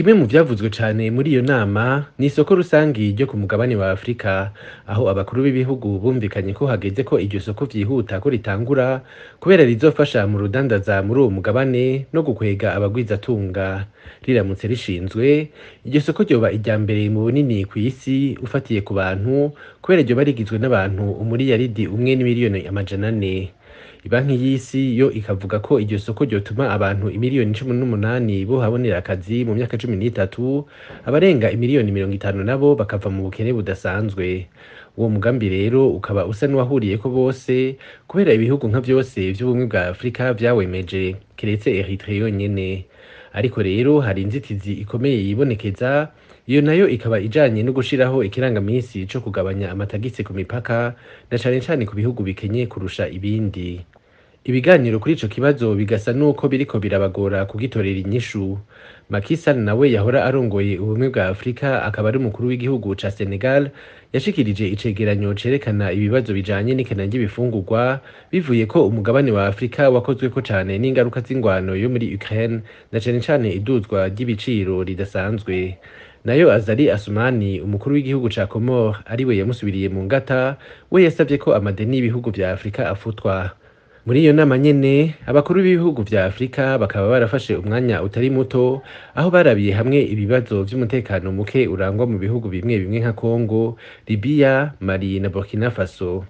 Kimwe mu vyavuzwe cane muri iyo nama ni isoko rusangi ryo ku mugabane wa Afrika, aho abakuru b'ibihugu bumvikanye ko hageze ko iryo soko vyihuta ko ritangura kubera rizofasha mu rudandaza muri uwo mugabane no gukwega abagwizatunga. Riramutse rishinzwe, iryo soko ryoba irya mbere mu bunini kw'isi ufatiye ku bantu, kubera ryoba rigizwe n'abantu 1,4 umuriyaridi. Ibanki y'isi yo ikavuga ko iryo soko ryotuma abantu 18 miliyoni bohabonera akazi mu myaka 13, abarenga 50 miliyoni nabo bakava mu bukene budasanzwe. Uwo mugambi rero ukaba usa n'uwahuriyeko bose, kubera ibihugu nka vyose vy'Ubumwe bwa Afrika vyawemeje, kiretse Eritrea yonyene. Ariko rero hari inzitizi ikomeye yibonekeza, iyo nayo ikaba ijanye no gushiraho ikirangamisi co kugabanya amatagisi ku mipaka, na cane cane ku bihugu bikenye kurusha ibindi. Ibiganiro kuri ico kibazo bigasa nuko biriko birabagora kugitorera inyishu. Macky Sall nawe yahora arongoye Ubumwe bwa Afrika akaba ari umukuru w'igihugu ca Senegal, yashikirije icegeranyo cerekana ibibazo bijanye n'ikena ry'ibifungurwa bivuye ko umugabane wa Afrika wakozweko cane n'ingaruka z'ingwano yo muri Ukraine, na cane cane iduzwa ry'ibiciro ridasanzwe. Nayo Azali Assoumani, umukuru w'igihugu ca Comores ariwe yamusubiriye mu ngata, we yasavye ko amadeni y'ibihugu vya Afrika afutwa. Muri iyo nama nyene, abakuru b'ibihugu vya Afrika bakaba barafashe umwanya utari muto aho barabiye hamwe ibibazo vy'umutekano muke urangwa mu bihugu bimwe bimwe nka Congo, Libya, Mali na Burkina Faso.